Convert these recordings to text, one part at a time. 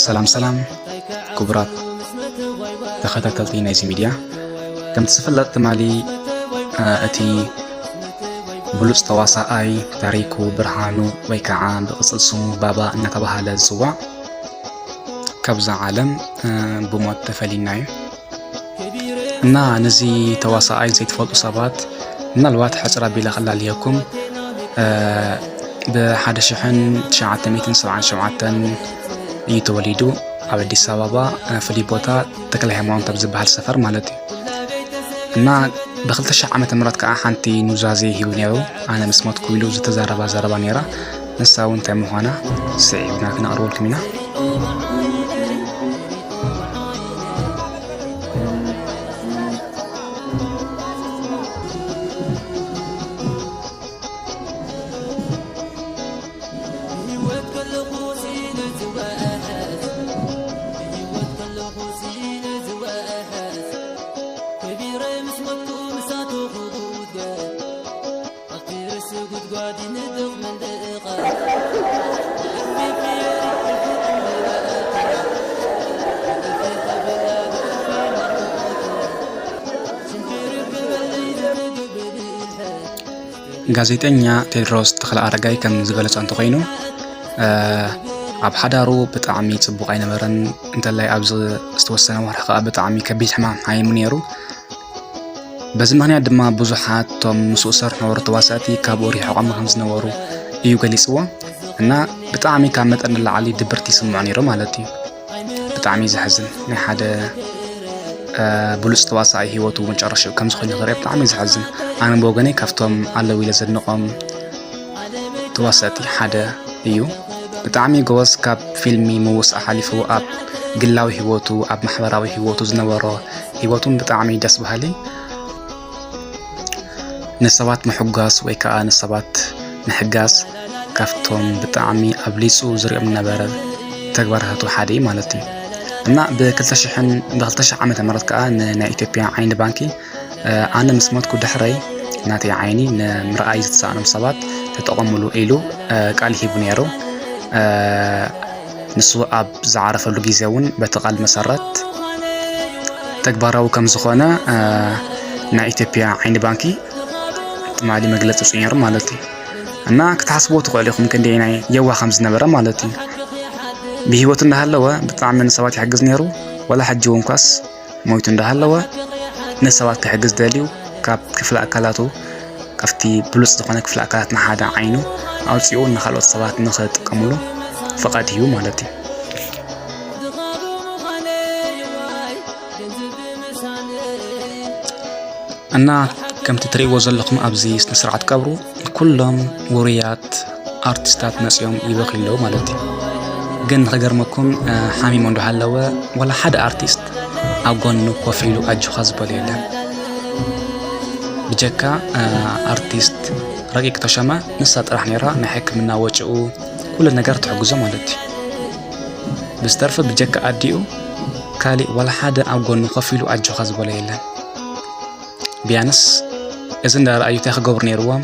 ሰላም ሰላም ክቡራት ተኸታተልቲ ናይዚ ሚድያ፣ ከምቲ ዝፍለጥ ትማሊ፣ እ፣ እቲ ብሉጽ ተዋሳኣይ ታሪኩ ብርሃኑ ወይ ከዓ ብቕጽል ስሙ ባባ እናተባህለ ዝጽዋዕ ካብዛ ዓለም፣ እ፣ ብሞት ተፈሊና እዩ። እና ነዚ ተዋሳኣይ ዘይትፈልጡ ሰባት ምናልባት ሕጽር ኣቢለ ከላልየኩም፣ እ፣ ብ ሓደ ሽሕን ትሽዓተ ሚእትን ሰብዓን ሸውዓተን እዩ ተወሊዱ፣ ኣብ ኣዲስ ኣበባ፣ እ፣ ፍሉይ ቦታ ተክለ ሃይማኖት ኣብ ዝበሃል ሰፈር ማለት እዩ። እና ብ ክልተ ሽሕ ዓመተ ምህረት ከዓ ሓንቲ ኑዛዜ ሂቡ ነይሩ፣ ኣነ ምስ ሞትኩ ኢሉ ዝተዛረባ ዘረባ ነይራ። ንሳ እውን እንታይ ምዃና ስዒብና ክነቕርበልኩም ኢና። ጋዜጠኛ ቴድሮስ ተኽለ ኣረጋይ ከም ዝገለጾ እንተኾይኑ፣ እ፣ ኣብ ሓዳሩ ብጣዕሚ ጽቡቕ ኣይነበረን። እንተላይ ኣብዚ ዝተወሰነ ወርሒ ከኣ ብጣዕሚ ከቢድ ሕማም ሓሚሙ ነይሩ። በዚ ምኽንያት ድማ ብዙሓት እቶም ምስኡ ዝሰርሑ ዝነበሩ ተዋሳእቲ ካብኡ ርሒቖም ከም ዝነበሩ እዩ ገሊጽዎ። እና ብጣዕሚ ካብ መጠን ንላዕሊ ድብርቲ ይስምዖ ነይሩ ማለት እዩ። ብጣዕሚ ዘሕዝን፣ ናይ ሓደ፣ እ፣ ብሉጽ ተዋሳኣይ ህይወቱ መጨረሻኡ ከምዚ ኮይኑ ክርኢ ብጣዕሚ ዘሕዝን። ኣነ ብወገነይ ካብቶም ኣለዉ ኢለ ዘድንቖም ተዋሳእቲ ሓደ እዩ። ብጣዕሚ ጎበዝ፣ ካብ ፊልሚ ምውሳእ ሓሊፉ ኣብ ግላዊ ህይወቱ፣ ኣብ ማሕበራዊ ህይወቱ ዝነበሮ ህይወቱን ብጣዕሚ ደስ በሃሊ። ንሰባት ምሕጓስ ወይ ከዓ ንሰባት ምሕጋዝ ካብቶም ብጣዕሚ ኣብሊጹ ዝሪኦም ዝነበረ ተግባራታቱ ሓደ እዩ ማለት እዩ። እና ብ ክልተ ሽሕን፣ ብ ክልተ ሽሕ ዓመተ ምህረት ከዓ ን-፣ ናይ ኢትዮጵያ ዓይኒ ባንኪ፣ እ፣ ኣነ ምስ ሞትኩ ድሕረይ ናተይ ዓይኒ ንምርኣይ ዝተሳእኖም ሰባት ተጠቐሙሉ ኢሉ፣ እ፣ ቃል ሂቡ ነይሩ። እ፣ ንሱ ኣብ ዝዓረፈሉ ግዜ እውን በቲ ቃል መሰረት ተግባራዊ ከም ዝኾነ፣ እ፣ ናይ ኢትዮጵያ ዓይኒ ባንኪ ትማሊ መግለጺ ኣውጺኡ ነይሩ ማለት እዩ። እና ክትሓስብዎ ትኽእሉ ኢኹም ክንደየናይ የዋህ ከም ዝነበረ ማለት እዩ። ብህይወቱ እንዳሃለወ ብጣዕሚ ንሰባት ይሕግዝ ነይሩ። ወላ ሕጂ እውን ኳስ ሞይቱ እንዳሃለወ ንሰባት ክሕግዝ ደልዩ ካብ ክፍለ ኣካላቱ፣ ካብቲ ብሉጽ ዝኾነ ክፍለ ኣካላት ንሓደ ዓይኑ ኣውጺኡ ንኻልኦት ሰባት ንኽጥቀሙሉ ፍቓድ እዩ ማለት እዩ። እና ከምቲ ትርእይዎ ዘለኹም ኣብዚ ስነ ስርዓት ቀብሩ ኩሎም ውሩያት ኣርቲስታት መጺኦም ይበኽዩ ኣለዉ ማለት እዩ። ግን ንኽገርመኩም፣ እ፣ ሓሚሙ እንዳሃለወ ዋላ ሓደ ኣርቲስት ኣብ ጎኑ ኮፍ ኢሉ ኣጆኻ ዝበሎ የለን። ብጀካ፣ እ፣ ኣርቲስት ረቂቅ ተሾመ፣ ንሳ ጥራሕ ነይራ ናይ ሕክምና ወጪኡ ኩሉ ነገር ትሕግዞ ማለት እዩ። ብዝተርፈ ብጀካ ኣዲኡ ካሊእ ዋላ ሓደ ኣብ ጎኑ ኮፍ ኢሉ ኣጆኻ ዝበሎ የለን። ቢያንስ እዚ እንዳረኣዩ እንታይ ክገብሩ ነይርዎም?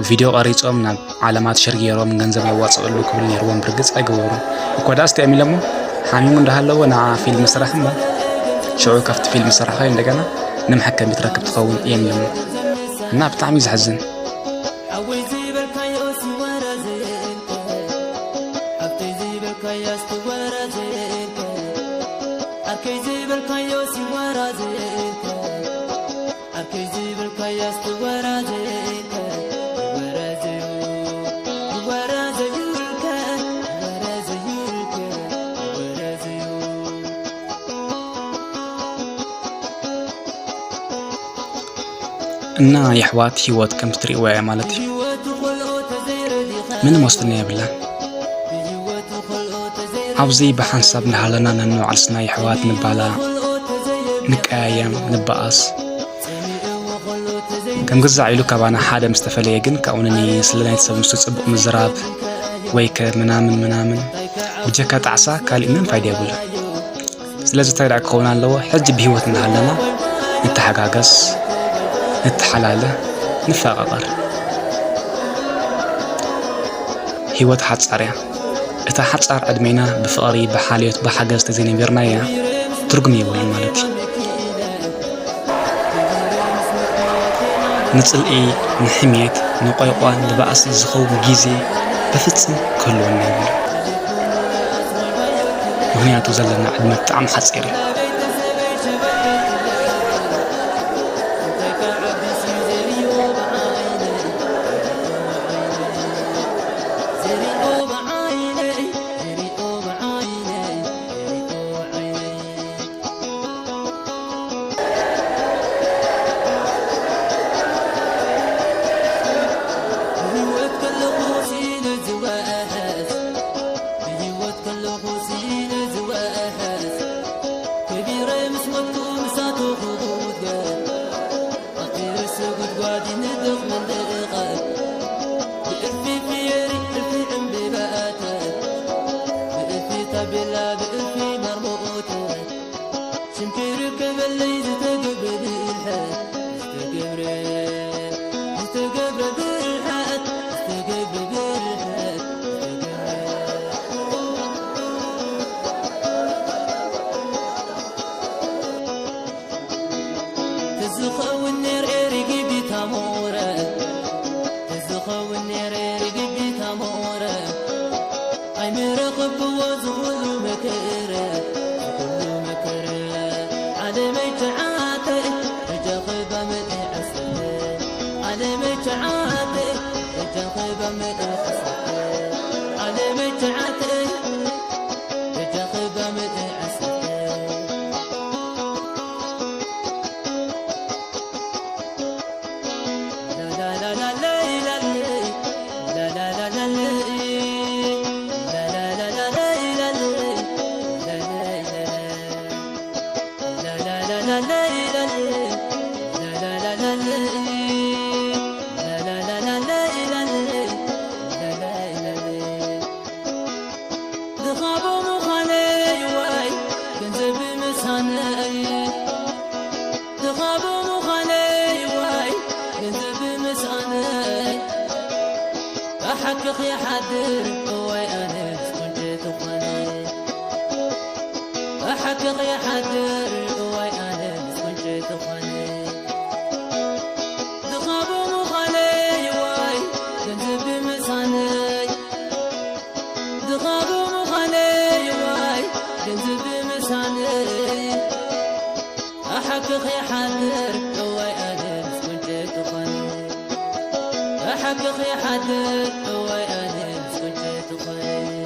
ቪድዮ ቀሪጾም ናብ ዓለማት ሸር ገይሮም ገንዘብ የዋጽእሉ ክብሉ ነይርዎም። ብርግጽ ኣይገበሩን። እኳ ደኣ እስቲኦም ኢሎሞ፣ ሓሚሙ እንዳሃለወ ንዓ ፊልም ስራሕ እሞ፣ ሽዑ ካብቲ ፊልም ስራሕ ኸይኑ እንደገና ንመሐከሚ ትረክብ ትኸውን እዮም ኢሎሞ። እና ብጣዕሚ እዩ ዘሕዝን። ሓወይ ዝበልካዮ ሲወራ ዘይንከ፣ ኣብቲ ዝበልካዮ ኣስትወራ ዘይንከ፣ ዓርከይ ዝበልካዮ ሲወራ ዘይንከ፣ ዓርከይ ዝበልካዮ ኣስትወራ ዘይንከ፣ ይወራ ዘዩ፣ ይወራ ዘዩልከ፣ ይወራ ዘዩልከ፣ ይወራ ዘዩ። እና የሕዋት ህይወት ከምቲ ትርእይዋ እያ ማለት እዩ። ምንም ዋስትና የብላን። ኣብዚ ብሓንሳብ እንዳሃለና ነንባዕልስና የሕዋት ንባላዕ፣ ንቀያየም፣ ንበኣስ። ከም ገዛዕ ኢሉ ካባና ሓደ ምስ ተፈለየ ግን ካብኡ ንንኢ ስለ ናይቲ ሰብ ንሱ ጽቡቕ ምዝራብ ወይ ከ ምናምን ምናምን ብጀካ ጣዕሳ ካሊእ ምንም ፋይዳ የብሉን። ስለዚ እንታይ ደኣ ክኸውን ኣለዎ? ሕጂ ብህይወት እናሃለና ንተሓጋገዝ፣ ንተሓላለ፣ ንፈቓቐር። ህይወት ሓጻር እያ። እቲ እታ ሓጻር ዕድሜና ብፍቕሪ፣ ብሓልዮት፣ ብሓገዝ ተዘይነቢርናያ ትርጉም የብሉን ማለት እዩ። ንጽልኢ፣ ንሕምየት፣ ንቆይቋን ንባእሲ ዝኸውን ግዜ ብፍጽም ክህልወና የብሉን። ምኽንያቱ ዘለና ዕድመ ብጣዕሚ ሓጺር እዩ። ብህይወት ከለኹ ሲነ ዝወሐስ፣ ብህይወት ከለኹ ሲነ ዝወሐስ፣ ከቢረ ምስ ሞትኩ ምሳቱ ክጉድጓድ፣ ኣብቲ ርእሲ ጉድጓድ ይንደቕ መንደቕ፣ ብእልፊ ፍየሪ፣ እልፊ ዕምብባታት፣ ብእልፊ ታቤላ፣ ብእልፊ ማርሞኦታት፣ ሽምኪ ርከበለይ ዝተገብረ ብልሐት፣ ዝተገብረ፣ ዝተገብረ ብልሐት፣ ዝተገብረ ብልሐት፣ ዝተገብረ። ትዝኸውን ነይረ ርግቢት ኣሞረ፣ ትዝኸውን ነይረ ርግቢት ኣሞረ፣ ኣይምረኽብዎ ዝኹሉ መከረ፣ ዝኹሉ መከረ። ዓለመይ ሸዓተ፣ እጃኺ ባመት ዓሰርተ፣ ዓለመይ ሸዓተ፣ እጃኺ ባመት ዓሰርተ፣ ዓለመይ ሸዓተ፣ እጃኺ ባመት ዓሰርተ። ድኻቦ ምዃነይ ዋይ ገንዘብ ምሳነይ፣ ድኻቦ ምዃነይ ዋይ ገንዘብ ምሳነይ፣ ብሓቅኺ ይሓድር እዋይ ኣነ ምስ ቁንጭ ትኾነ፣ ብሓቅኺ ይሓድር እዋይ ኣነ ምስ ቁንጭ ትኾነ፣ ድኻቦ ምዃነይ ዋይ ገንዘብ ምሳነይ፣ ድኻቡ ምዃነይ ዋይ ገንዘብ ብምሳነይ፣ ኣሓክኽ ይሓድር እዋይ ኣነ ምስ ቁንጭ ትኾነ፣ ኣሓክኽ ይሓድር እዋይ ኣነ ምስ ቁንጭ ትኾነ።